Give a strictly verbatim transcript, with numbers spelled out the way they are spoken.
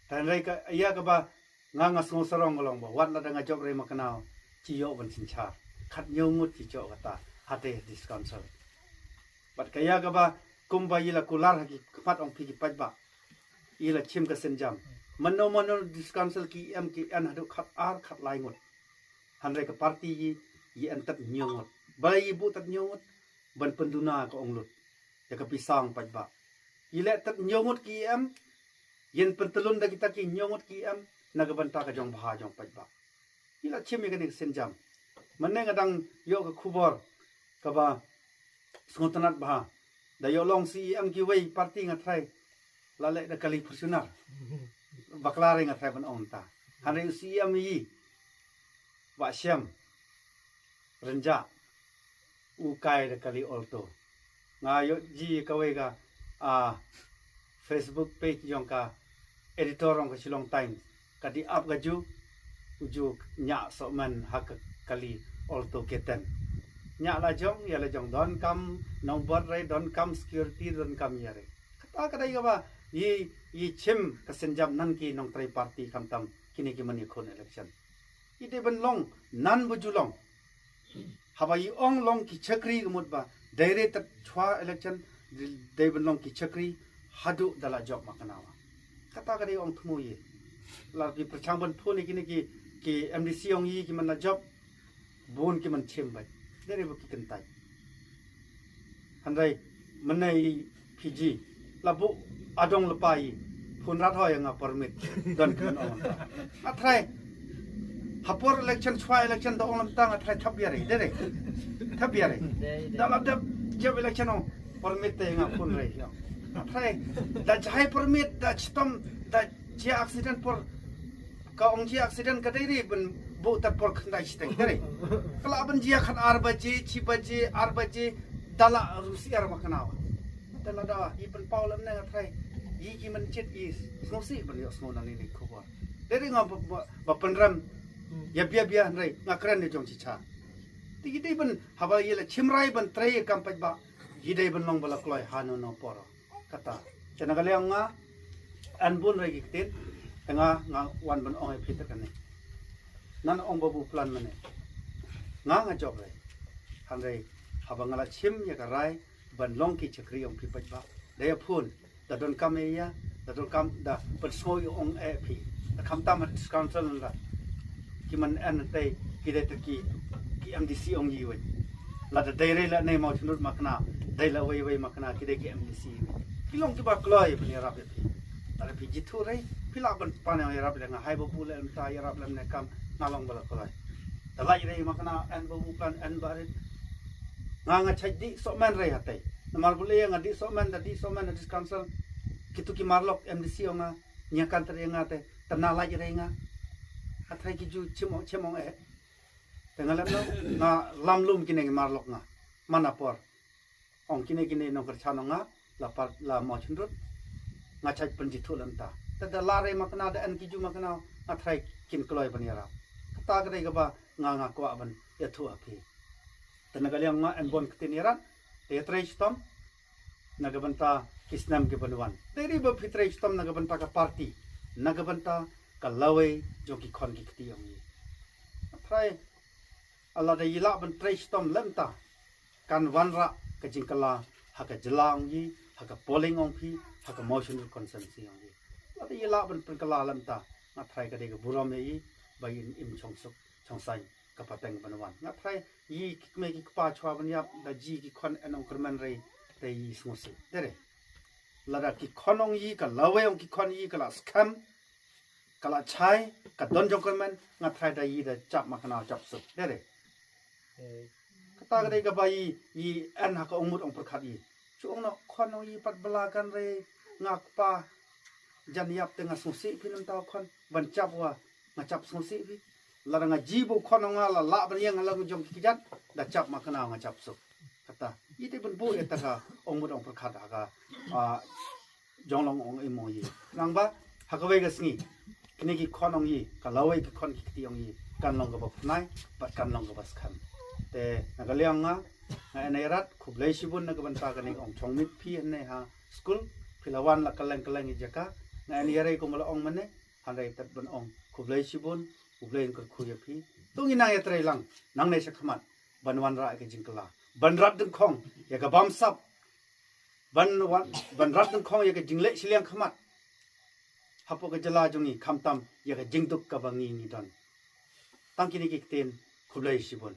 Tang rei ka ïa kaba nga nga sngew sarong ka long ba wat lada nga jop rei makna, ci ïoh ban synshar. Khat hynñiew ngut ci ïoh kata, hate district council. Bad ka ïa kaba kumba ïa la kular ha ki khmat ong phi ki paidbah, ïa la chim ka sienjam. Mano mano district council ki em ki en haduh khat ar khat lai ngut. Hynrei ka party ïa, ïa en tad hynñiew ngut. Balei ïa buh tad hynñiew ngut? Ban pynduna ka ong lut ïa ka pisa ong paidbah. Ïa leh tad hynñiew ngut ki em, ïa pyntylun da kita ki hynñiew ngut ki em na ka bynta ka jong bha jong paidbah. Ïa la chim ïa kane ka sienjam. Mynne nga dang ïoh ka khubor kaba sngewtynnat bha. Da ïoh long C E M kiwei party nga trai la leh da kali Fortuner. Bakla re nga trai ban ong ta. Hynrei u C E M ïa, Bah Shem Rynjah, u kai da kali Alto. Nga ïoh ji kawei ka, ah, Facebook page jong ka editor jong ka Shillong Times. Ka dei ap ka ju, u ju ñiah sohman ha ka kali Alto K ten. Ñiah la jong, ïa la jong donkam nongbud re, donkam security, donkam ïa re. Kata ka dei kaba ïa, ïa chim ka sienjam na ki nongtrei party khamtam kine ki mane khun election. Ïa dei ban long nan ba ju long. Haba ïa ong long ki chakri ka mut ba dei re tad chwa election, dei ban long ki chakri haduh da la jop makna wa. Kata ka dei ong thmu ïa. La ki pyrchang ban phone ïa kine ki, ki M D C ong ïa ki man la jop, bun ki man chim bad dei re ba ki kyntait. Hynrei mynne ïa Fiji la buh adong lepa ïa phone rat hoi nga permit don kmen ong. Nga trai ha por election chwa election da ong lam ta nga trai thap ïa re dei re. Thap ïa re. Da la dep jop election ong permit te nga phone re. Nga trai da jai permit da chitom da jia accident por ka ong jia accident ka dei re ban buh tad por khyndai shiteng dei re. Ka lah ban jia khat ar baje, chi baje, ar baje, da la rusi ar makna wa. Da la da i ban pau lam ne nga trai. I ki man chit i sngewsi ban ïoh sngew na ni ni khubor. Dei re nga ba, ba, ba pynrem. Ya bia bia hynrei nga kren ne jong chi cha. Ti ki dei ban haba ïa la chim rai ban trei kam paj ba. Ki dei ban long ba la kloi ha no no por. Kata. Te na ka liang nga, an bun re ki ktien, te nga, nga wan ban ong ïa phi te kane. Nan ong ba bu plan mane. Nga nga jop re. Hynrei haba nga la chim ïa ka rai ban long ki chakri ong phi paj ba. Da ïa phone, da don kam ïa, da don kam da pynsngew ïa ong eh phi. Da kham tam ha district council la. Ki man en te ki dei te ki, ki M D C ong ïa wei. La da dei re la nei mau chnut makna, dei la wei wei makna ki dei ki M D C. Ki long ki ba kloi phi ïarap ïa phi. Lada phi jithu re, phi lah ban pan ïarap le nga hai ba bu le em ta ïarap lem ne kam nga long ba la kloi. Da lai re makna en ba bu plan en ba rit. Nga nga chait di sok men re hatei. Namar bu le nga di sok men da di sok men da district council. Kitu ki marlok M D C ong nga nya kan tre nga te. Tana lai re nga. Hatrai ki ju chim ong chim ong eh. Te nga lem no nga lam lum kine ki marlok nga. Mana por. Ong kine kine nongkyrchan ong nga la par la mo chynrut. Nga chait pynjithu lem ta. Te da lare makna da en ki ju makna nga trai kin kloi ban ïarap. Kata ka dei kaba nga nga kwah ban ïathu ha phi. Te na ka liang nga en bon ktien ïarat te ïatrei chitom na ka bynta ki snem ki ban wan. Te ri ba phi trei chitom na ka bynta ka party na ka bynta ka lawei jong ki khon ki kti ong ngi. Nga trai lada ïa lah ban trei chitom lem ta kan wanrah ka jingkylla ha ka jylla ong ngi, ha ka polling ong phi, ha ka Mawshynrut constituency ong ngi. Lada ïa lah ban pynkylla lem ta nga trai ka dei ka burom ïa i ba in im chong suk chong sain ka pateng ban wan. Nga trai i ki kmie ki kpa chwa ban ïap da ji ki khon en ong kyrmen rei te i sngewsih. Dere. Lada ki khon ong i ka lawei ong ki khon i ka la skhem ka la chai ka don jong kyrmen nga trai da i da chap makna chap suk. Dere. Kata ka dei kaba i, i en ha ka ong mut ong pyrkhat i. Chu ong no khon ong i pat bala kan rei nga kpa jan ïap te nga sngewsih phi nam ta khon ban chap wa nga chap sngewsih phi. Lada nga ji bu khon ong nga la lah ban ïeng ha la jong ki kjat da chap makna nga chap suk. Kata i te ban bu ïa ta ka ong mut ong pyrkhat ha ka, ah, jong long ong im ong i. Nang ba ha kawei ka sngi kine ki khon ong i ka lawei ki khon ki kti ong i kan long kaba pnai bad kan long kaba skhem. Te na ka liang nga nga en ai rat khublei shibun na ka bynta kane ong chong mit phi ne ha skul phi la wan la kaleng kaleng i jaka Ngan ïa rei kumba la ong mynne, hynrei tad ban ong khublei shibun, khublei kyrkhu ïa phi. To ngin nang ïa trei lang, nangne sha khmat, ban wanrah ïa ka jingkylla, ban rat dyngkhong ïa ka bamsap, ban wan, ban rat dyngkhong ïa ka jingleh shiliang khmat hapoh ka jylla jong ngi, khamtam ïa ka jingduk kaba ngi ngi don. Tang kine ki ktien, khublei shibun.